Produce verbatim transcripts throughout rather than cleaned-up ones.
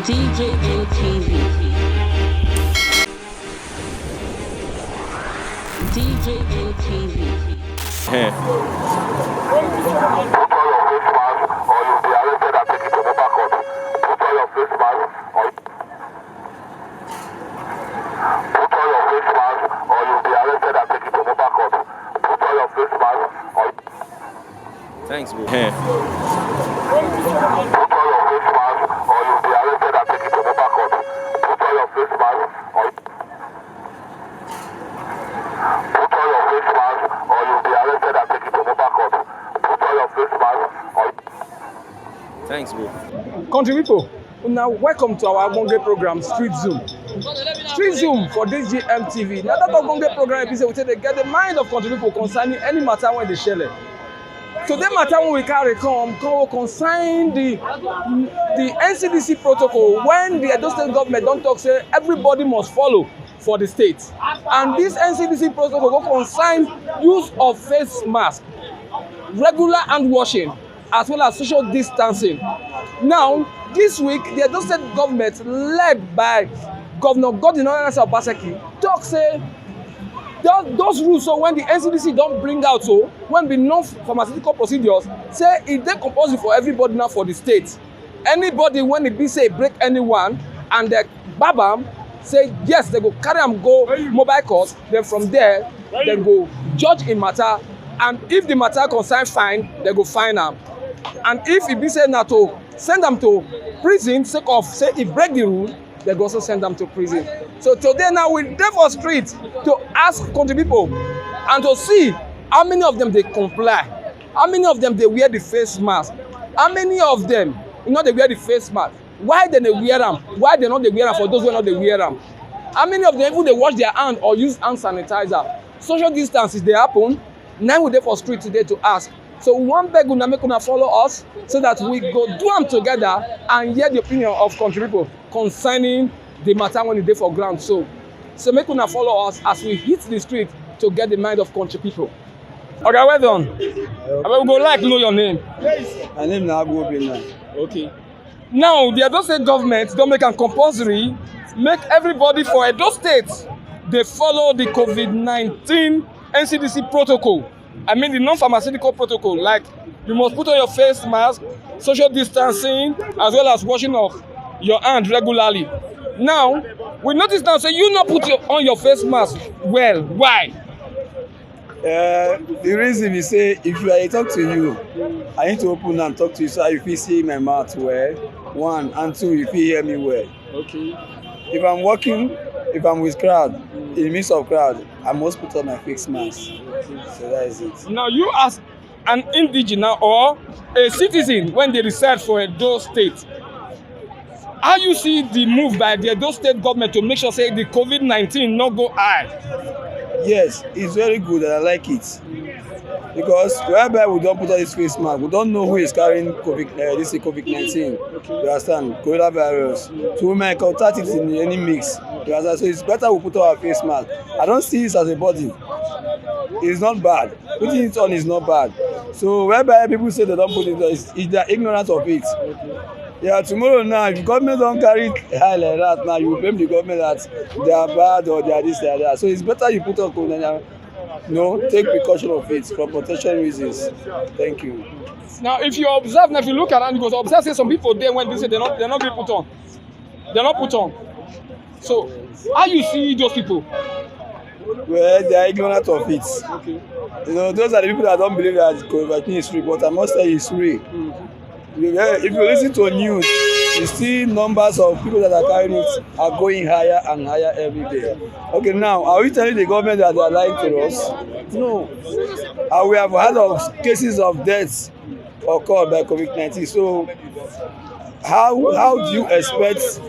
D J N T V. D J N T V. Hey. Put on your face mask or you'll be arrested and taken to Mopa Court. Put on your face mask or put on your face mask or you'll be arrested and taken to Mopa Court. Put on your face mask or Thanks, bro. Hey. put on your face mask or you'll be arrested and taken to Mopa Court. Put on your face mask or put on your face mask or you'll be arrested and taken to Mopa Court. Put on your face mask or Thanks, bro. Country people, now welcome to our Bonge program, Street Zoom. Street Zoom for this G M T V. Now that Bonge program episode, we take to get the mind of country people concerning any matter when they share. Today matter when we carry come, come will concern the the N C D C protocol when the Edo State government don't talk say everybody must follow for the state. And this N C D C protocol will concern use of face mask, regular hand washing, as well as social distancing. Now, this week, the Edo State government, led by Governor Godwin Oyanasa Obaseki, talk say those, those rules so when the N C D C don't bring out so when be non-pharmaceutical procedures, say it dey compulsory for everybody now for the state. Anybody when it be say break anyone and they bab am, say yes, they go carry am go mobile court. Then from there, they go judge in matter, and if the matter concern fine, they go fine am, and if e be say na to send am to prison sake of say e break the rule, they go also send am to prison. So today now we dey for street to ask country people and to see how many of them dey comply, how many of them dey wear the face mask, how many of them you know dey wear the face mask, why dem dey wear am, why dem no dey wear am for those wey no dey wear am, how many of them even dey wash their hand or use hand sanitizer. Social distance is dey happen. Na we dey for street today to ask. So we wan beg una make una follow us so that we go do am together and hear the opinion of country people concerning the matter when e dey for ground. So so make una follow us as we hit the street to get the mind of country people. Oga, well done. Abeg, we go like know your name. My name na Agu Obinna. Okay. Now, the Edo State government don make am compulsory make everybody for Edo State dey follow the COVID nineteen N C D C protocol. I mean the non-pharmaceutical protocol, like you must put on your face mask, social distancing, as well as washing of your hand regularly. Now, we notice now say you no put your, on your face mask well. Why? Uh, the reason be say if I talk to you, I need to open and talk to you so you fit see my mouth well. One and two, you fit hear me well. Okay. If I'm walking, if I'm with crowd, in the midst of crowd, I must put on my face mask. So that is it. Now you as an indigenous or a citizen when they reside for Edo State, how you see the move by the Edo State government to make sure say the COVID nineteen no go high? Yes, it's very good and I like it. Because whereby we don't put on this face mask, we don't know who is carrying COVID, uh, this COVID nineteen. You understand? Coronavirus. So we might contact it in any mix. You understand? So it's better we put on our face mask. I don't see it as a burden. It's not bad. Putting it on is not bad. So whereby people say they don't put it on, it's, it's their ignorance of it. Yeah, tomorrow now, if government don't carry it high like that, now you blame the government that they are bad or they are this, they are that. So it's better you put on, you know, take precaution of it for protection reasons. Thank you. Now, if you observe, now if you look around, you go observe say some people there when they say they not they not be put on, they not put on. So how you see those people? Well, they are ignorant of it. You know, those are the people that don't believe that COVID nineteen is real, but I must say it's real. If you listen to news, you see numbers of people that are carrying it are going higher and higher every day. Okay, now, are we telling the government that they are lying to us? No. And we have heard of cases of deaths occurred by COVID nineteen. So, how how do you expect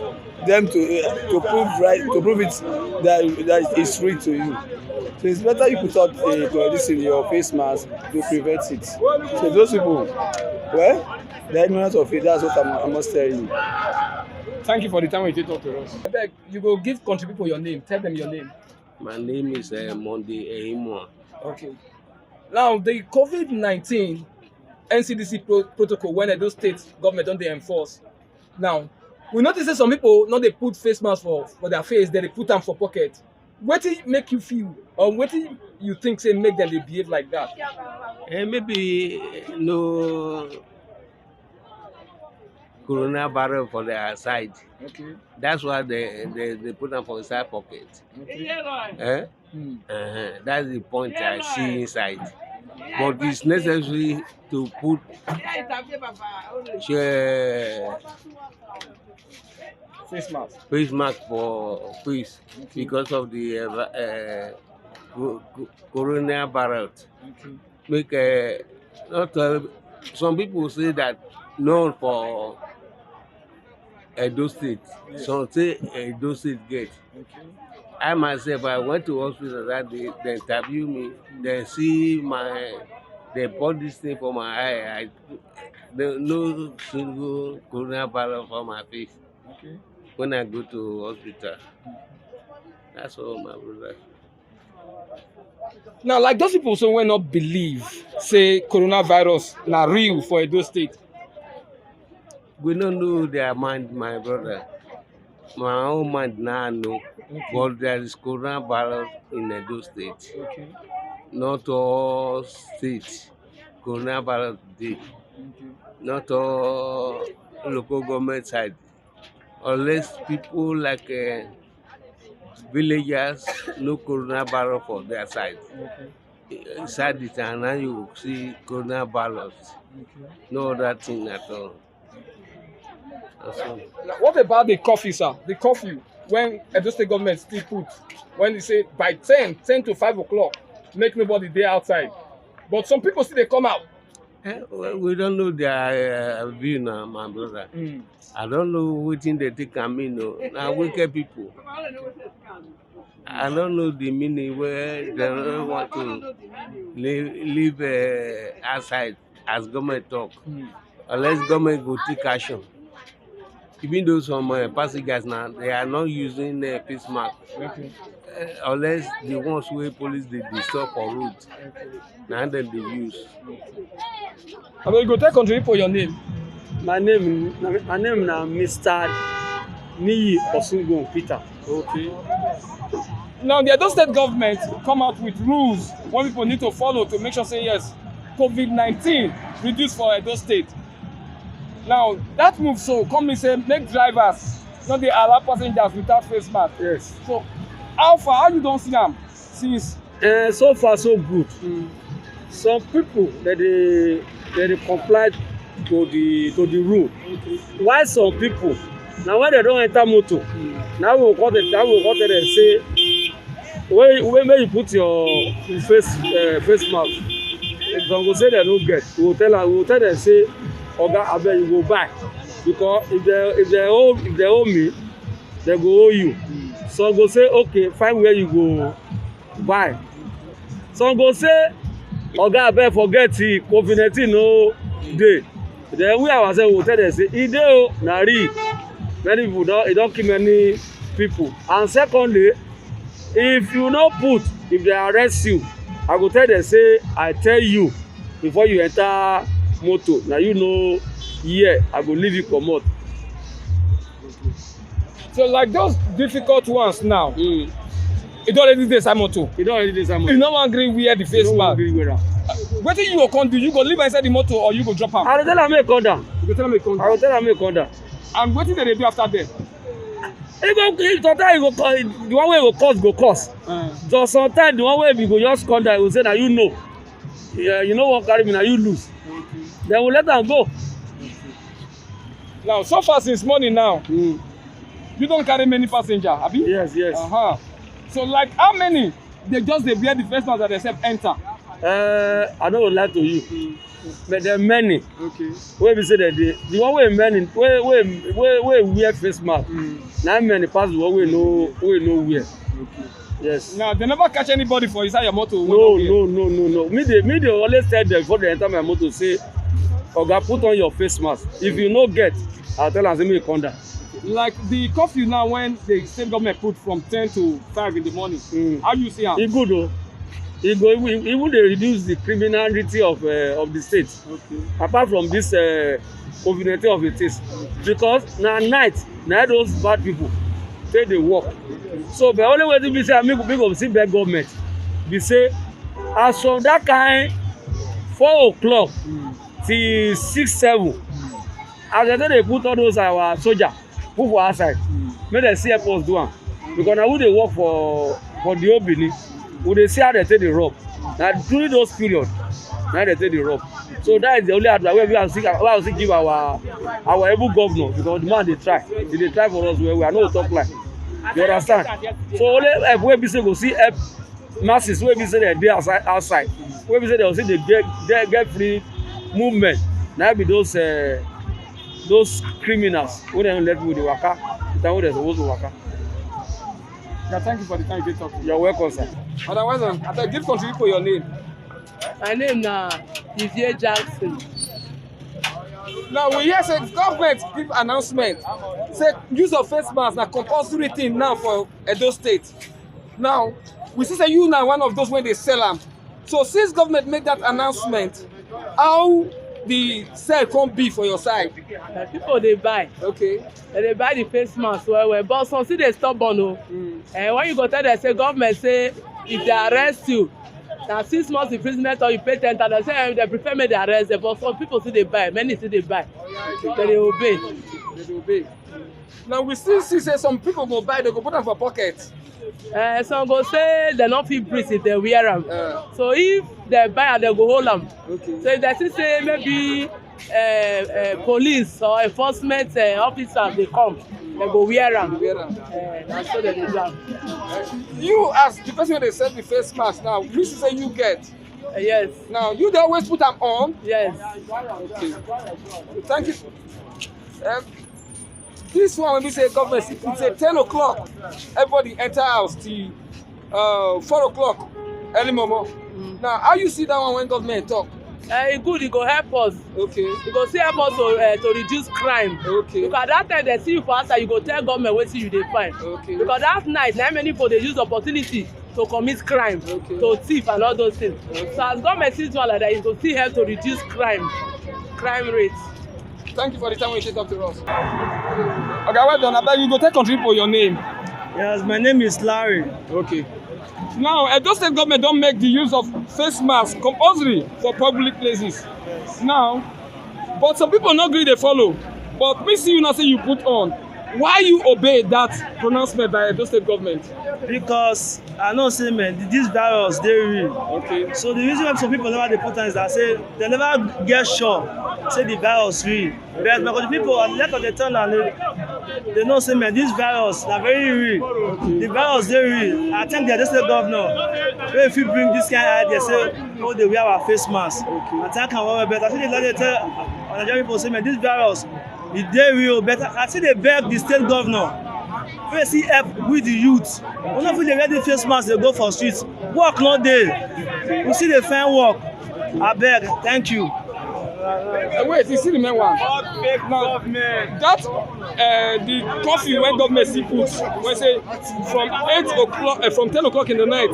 them to uh, to prove right to prove it that that is real to you? So it's better you put out uh, this in your face mask to prevent it. So those people, well, they're ignorant of it. That's what I'm, I must tell you. Thank you for the time you take talk to us. Abeg, you go give country people your name. Tell them your name. My name is uh, Monday Ehimwa. Okay. Now the COVID nineteen N C D C pro- protocol when Edo State government don't they enforce. Now, We notice say some people no dey put face mask for, for their face, dem dey put am for pocket. Wetin make you feel, or wetin you think say make dem dey behave like that? And maybe no coronavirus for their side. Okay. That's why they, they, they put them for inside pocket. Okay. Eh? Hmm. Uh-huh. That's the point I see inside. But it's necessary to put uh, Face mask. Face mask for face Okay. Because of the uh, uh, co- co- coronavirus. Okay. Make uh, not uh, some people say that no for Edo State. Some say Edo State get. Okay. I myself, I went to hospital that day. They interview me. They see my, they put this thing for my eye. I, there no single coronavirus for my face Okay. When I go to hospital. That's all, my brother. Now, like those people so wey no believe say coronavirus na real for Edo State. We don't know their mind, my brother. My own mind now, no. But there is coronavirus in Edo State. Okay. Not all states coronavirus dey. Not all local government side. Unless people like uh, villagers no coronavirus for their side. Okay. Inside the town now you go see coronavirus. Okay. No other thing at all. That's all. Now, what about the curfew, sir? The curfew when Edo State government still put, when they say by ten, ten to five o'clock, make nobody dey outside. But some people still dey come out. Eh, well, we don't know their uh, view now, my brother. Mm. I don't know wetin they think I mean. No. Now wicked people. I don't know the meaning where they don't want to live, live uh, outside as government talk. Mm. Unless government go take action. Even though some uh, passengers now they are not using uh, face mask. Okay. Uh, unless the ones where police they disturb for road, now then they use. I mean, you go tell country people your name. My name, my name na Mister Niyi Osungun Peter. Okay. Now, the Edo State government come out with rules when people need to follow to make sure say yes, COVID nineteen reduce for Edo State. Now, that move so come mean say make drivers no dey allow passengers without face mask. Yes. So, how far, how you don see am since? Uh, so far so good. Some people that they they dey comply to the to the rule. Why some people now when they don't enter motor, now we go come tell- now we go come tell them say when when when you put your face uh, face mask, some go say they no get. We go tell am we go tell them say oga abeg you go buy because if they if they owe if they owe me they go owe you. Some go say okay find where you go buy. Some go say oga abeg forget the covid nineteen no dey. Then we ourselves go tell them say e dey o na real. Many people don e don kill many people. And secondly, if you no put, if they arrest you, I go tell them say I tell you before you enter motor na you no hear, I go leave you comot. So, like those difficult ones now, e don already dey inside motor. You don already dey inside motor. You no wan gree wear the face You no wan mask. Gree wear am. Wetin you go come do? You go leave am inside the motor or you go drop am? I go tell am make e come down. You go tell am make e come I go down. Tell am make e come down. And wetin dem dey do after there? He go he sometimes he go cause the one wey he go cause go cause. Uh, Just sometimes the one wey be go just come down he go say na you know. Yeah, you no wan carry me na you lose. Then we let am go. Now, so far since morning now, Mm. You don carry many passenger, abi? Yes, yes. Uh-huh. So, like, how many dey just dey wear the face mask that they sef enter? Uh, I no go lie to you, but there are many Okay. wey be say dem dey the one wey many wey wey wey wey wear face mask Mm. na many pass the one wey no wey no wear. Okay. Yes. Now, they never catch anybody for inside your motor. Wey No, wear. No, no, no, no. Me dey me dey always tell them before they enter my motor say, oga put on your face mask. If you no get, I tell am say make you come down. Like the curfew now, when the state government put from ten to five in the morning, Mm. How you see am? E good o. E go even, even dey reduce the criminality of, uh, of the state. Okay. Apart from this, uh, COVID nineteen of it is, because na night na those bad people take dey work. So the only way to be say make people still beg government be say, as from that kind four o'clock, mm, till six, seven, mm, as dem take dey put all those our soldier put for outside, mm, make dem still help us do am, because na we dey work for, for the whole Benin. We dey see how dem take dey rob. Na during those period na dem take dey rob. So that is the only advice wey we still, wey we still give our, our able governor, because the man dey try. He dey try for us well well. I no go talk lie. You understand? So only help wey be say go see help masses wey be say dem dey outside, outside, wey be say dem go see dey get, get, get free movement. Na be those, uh, those criminals wey dem let people dey waka the time wey dem suppose to waka. Yeah, thank you for the time you take talk to me. You're welcome, sir. Otherwise, um, I beg, give country people your name. My name na Vivier Jackson. Now we hear say government give announcement say use of face mask na compulsory thing now for Edo State. Now we see say you na one of those wey dey sell am. So since government make that announcement, how the sell come be for your side? Na people dey buy. Okay. Dem dey buy the face mask well well, but some still dey stubborn o. Mm. Eh, when you go tell dem say government say if dem arrest you, na six months imprisonment or you pay ten thousand, dem say, eh, dem prefer make dem arrest dem, but some people still dey buy, many still dey buy. Dem dey obey. Dem dey obey. Now we still see say some people go buy, dem go put am for pocket. Eh, some go say dem no fit breathe if dem wear am. Eh. So if dem buy am, dem go hold am. Okay. So if dem see say maybe, eh, eh, police or enforcement, eh, officers dey come, dem go wear am. Wear am. Eh, na so dem dey do am. You, as the person wey dey sell the face mask now, you see say you get. Eh, yes. Now you dey always put am on. Yes. Okay. Thank you. Um, this one wey be say government, it's a ten o'clock. Everybody enter house till, uh, four o'clock early momo. Mm. Now, how you see that one when government talk? Eh, e good, e go help us. Okay. E go still help us to, eh, to reduce crime. Okay. Because that time dem see you for outside, you go tell government wetin you dey find. Okay. Because that night, na many people dey use opportunity to commit crime, okay, to thief and all those things. Okay. So as government see one like that, e go still help to reduce crime, crime rate. Thank you for the time wey you take talk to us. Okay, well done. Abeg, you go tell country people your name. Yes, my name is Larry. Okay. Now, Edo State government don make the use of face mask compulsory for public places. Yes. Now, but some people no gree dey follow. But me see you now say you put on. Why you obey that pronouncement by Edo State government? Because I know say, man, th-, this virus dey real. Okay. So the reason why some people never dey put on is that say they never get sure say the virus real. But because the people are left of the town and they, they know say, man, this virus na very real. Okay. The virus dey real. I thank the Edo State governor wey fit bring this kind idea say, oh, dey wear our face mask. Okay. I thank am well well. But I think they tell Nigerian people say, man, this virus, e dey real. But I still dey beg the state governor, make e help with the youth. We no fit dey wear the face mask dey go for street. Work no dey. We still dey find work. Abeg, thank you. Uh, wait, you see the main one. Now, that, uh, the curfew when government still put, when say from eight o'clock, uh, from ten o'clock in the night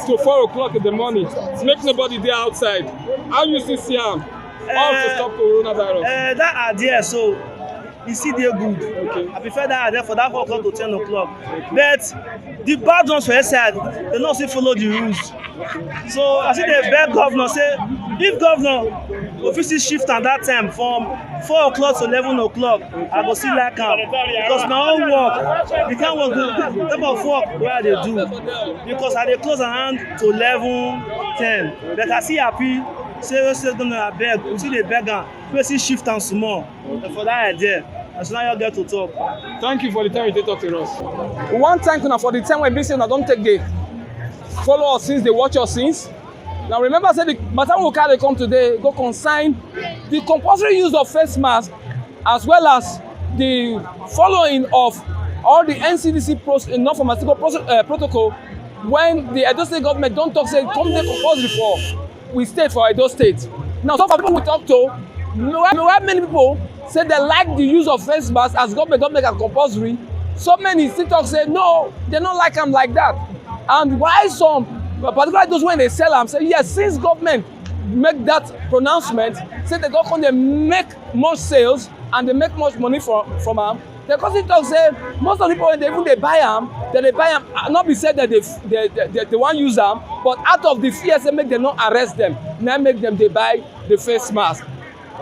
to four o'clock in the morning, make nobody dey outside. How you still see am? All to, uh, stop coronavirus. Uh, that idea, so e still dey good. Okay. I prefer that idea for that four o'clock to ten o'clock. But the bad ones for inside, they no still follow the rules. So I still dey beg governor say, if governor go fit still shift am that time from four o'clock to eleven o'clock, I go still like am, because my own work, the kind work, the type of work wey I dey do, because I dey close around to eleven ten. But I still happy say, say governor, abeg, we still dey beg am, make e still shift am small for that idea. As now you get to talk. Thank you for the time you take talk to us. We wan thank una for the time wey be say una don take dey follow us since, dey watch us since. Now remember say the matter we carry come today go concern the compulsory use of face mask, as well as the following of all the N C D C pros-, non-pharmaceutical pros-, uh, protocol when the Edo State government don talk say come dey compulsory for we state, for Edo State. Now, so far people we talk to, meanwhile, many people say they like the use of face mask as government don make am compulsory. So many still talk say no, they no like am like that. And why some But particularly those wey dey sell am say yes, since government make that pronouncement say they don come dey make much sales and dey make much money from from am, they come still talk say most of the people wey dey even dey buy am, dem dey buy am, ah, no be say dem dey dey dey dey wan use am, but out of the fear say make dem no arrest dem, na make dem dey buy the face mask.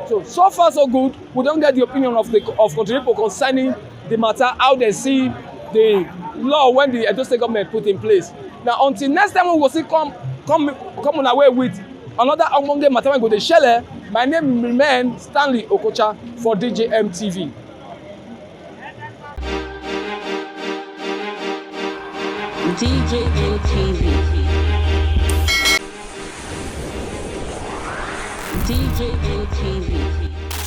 So so far so good. We don get the opinion of the of country people concerning the matter, how they see the law when the Edo State government put in place. Now until next time we go see come come come on away with another ogbonge matter wey go dey shele. My name remain Stanley Okocha for D J M T V. D J M T V. D J M T V.